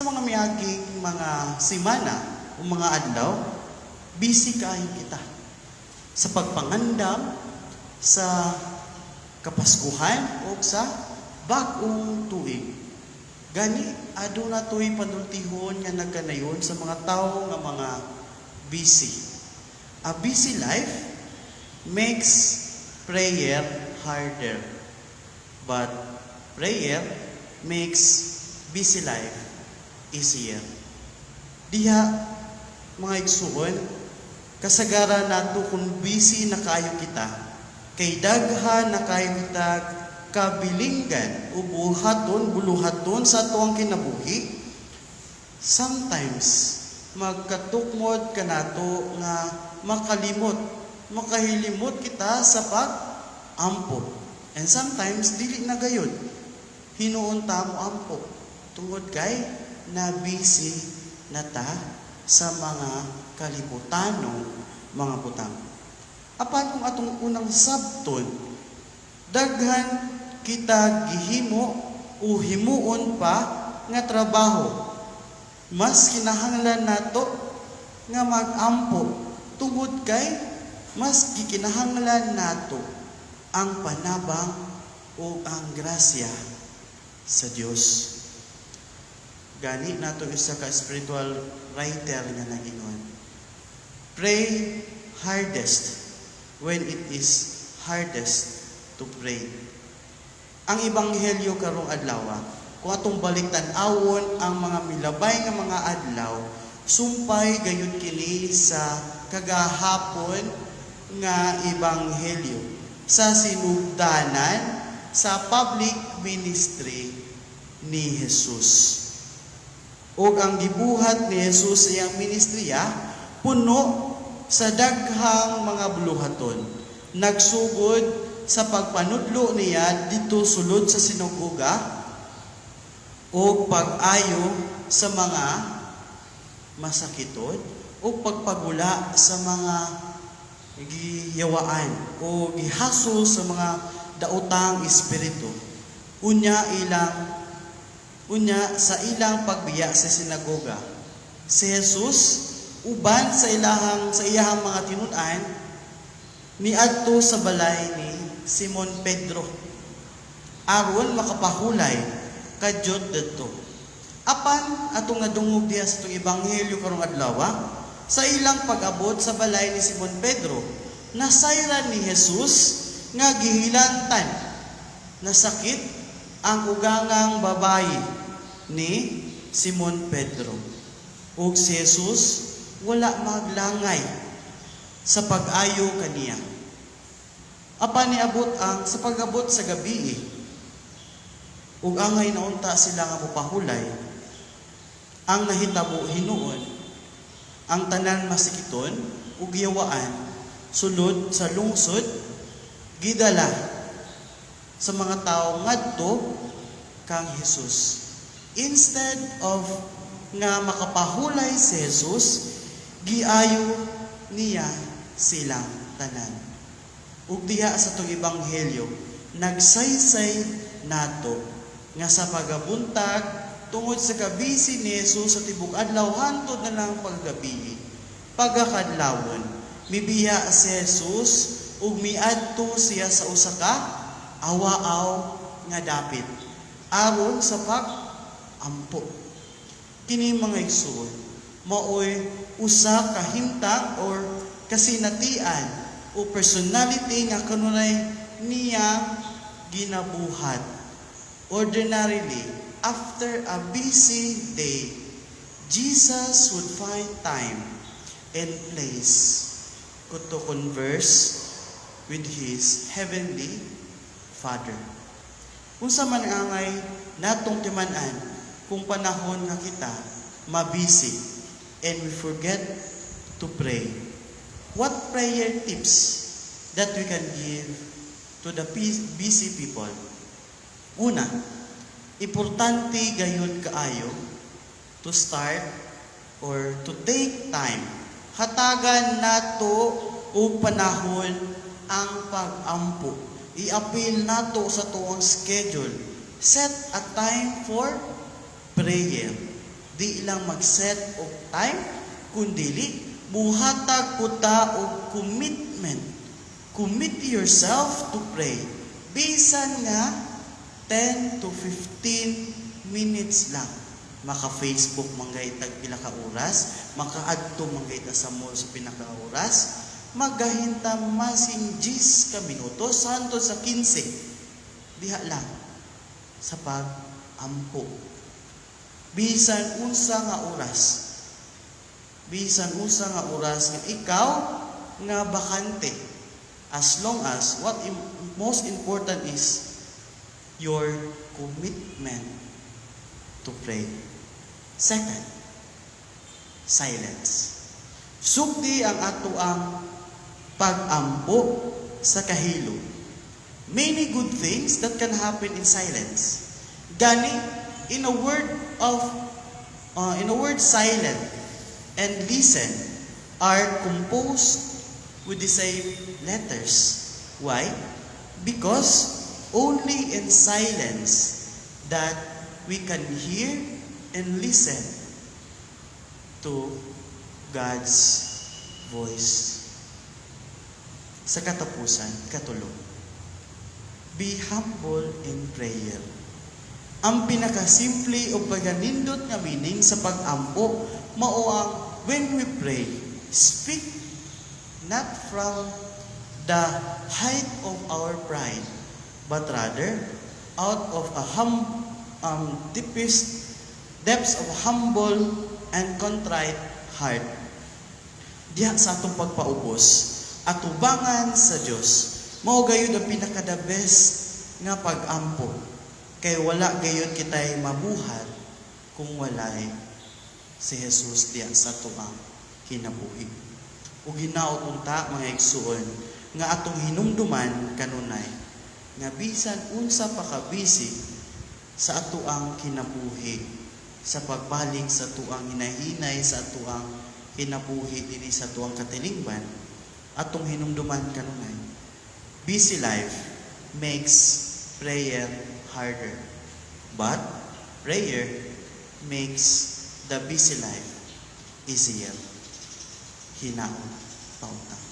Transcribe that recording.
Mga miaging mga semana o mga adlaw, busy kaayo kita sa pagpangandam sa Kapaskuhan o sa bag-ong tuig. Gani, aduna to'y panultihon nga nagkanayon sa mga tao nga mga busy. A busy life makes prayer harder. But prayer makes busy life easier. Diha, mga igsuon, kasagaran nato kung busy na kaayo kita, kay daghan na kaayo kita kabilinggan o buhaton, buluhaton sa atuang kinabuhi, sometimes magkatukmod kanato nga makalimot, makahilimot kita sa pag-ampo. And sometimes, dili na gayod hinuon ta mo ampo tungod kay na busy na ta sa mga kalibutanong mga butang. Apan kung atong unang sabton, daghan kita gihimo o himuon pa nga trabaho. Mas kinahanglan nato nga mag-ampo tungod kay mas gikinahanglan nato ang panabang o ang grasya sa Dios. Gani nato isa ka spiritual writer nga nag-ingon, "Pray hardest when it is hardest to pray." Ang ebanghelyo karong adlaw, kung atong balik tan-awon ang mga milabay nga mga adlaw, sumpay gayud kini sa kagahapon nga ebanghelyo sa sinugdanan sa public ministry ni Jesus. Ug ang gibuhat ni Jesus sa iyang ministriya puno sa daghang mga buluhaton. Nagsugod sa pagpanudlo niya didto sulod sa sinagoga o pag-ayo sa mga masakiton o pagpagula sa mga giyawaan o gihaso sa mga daotang espiritu. Unya sa ilang pagbiya sa sinagoga, si Jesus uban sa iyahang mga tinun-an niadto sa balay ni Simon Pedro aron makapahulay kadyot didto. Apan atong nadungog diha sa atong ebanghelyo karong adlaw, sa ilang pag-abot sa balay ni Simon Pedro, nasayran ni Jesus nga gihilantan nasakit ang ugangang babayi ni Simon Pedro. Ug si Jesus wala maglangay sa pag-ayo kaniya. Apan niabot ang sa pag-abot sa gabi, ug angay na unta sila nga mopahulay, ang nahitabo hinuon, ang tanan masikiton ug giyawaan sulod sa lungsod gidala sa mga tao ngadto kang Jesus. Instead of nga makapahulay si Jesus, giayo niya silang tanan. Ug diha sa atong ebanghelyo, nagsaysay nato nga sa pagabuntag, tungod sa kabisi ni Jesus sa tibok adlaw hantod na lang paggabi, pagakadlawon, mibiya si Jesus ug miadto siya sa usa ka awa-aw nga dapit aron sa pag-ampo. Kini, mga igsoon, maoy usa ka himtang or kasinatian o personality nga kanunay niya ginabuhat. Ordinarily, after a busy day, Jesus would find time and place to converse with His heavenly Father. Unsa man angay natong timan-an kung panahon nga kita mabisi and we forget to pray? What prayer tips that we can give to the busy people? Una, importante gayud kaayo to start or to take time. Hatagan nato og panahon ang pag-ampo. I-apil nato sa tuang schedule. Set a time for prayer. Di lang mag-set og time, kundili muhatag po ta og commitment. Commit yourself to pray. Bisan nga 10 to 15 minutes lang. Maka-Facebook man gani tag pila ka oras, makaadto man gani ta sa mall sa pila ka oras, magahinta masing 10 ka minuto hangtod sa 15. Diha lang sa pag-ampo. Bisan unsa nga oras. Bisan unsa nga oras nga ikaw nga bakante. As long as what most important is your commitment to pray. Second, silence. Sugdi ang atoang pag-ampo sa kahilo. Many good things that can happen in silence. Gani, in a word, silent and listen are composed with the same letters. Why? Because only in silence that we can hear and listen to God's voice. Sa katapusan, katulo, be humble in prayer. Ang pinakasimple o paganindot nga meaning sa pag-ampo mao ang when we pray, speak not from the height of our pride, but rather out of a deepest depths of humble and contrite heart. Diha sa atong pagpaubos, atubangan sa Dios, mao gayud ang pinaka the best nga pag-ampo. Kay wala gayud kitay mabuhat kung walay si Jesus diha sa atoang kinabuhi. Ug hinaot unta, mga igsuon, nga atong hinumduman kanunay nga bisan unsa pa ka busy sa atoang kinabuhi, sa pagbalik sa atoang hinahinay, sa atoang kinabuhi dinhi sa atoang katilingban, atong hinumduman kanunay, busy life makes prayer harder, but prayer makes the busy life easier. Hinaot pa unta.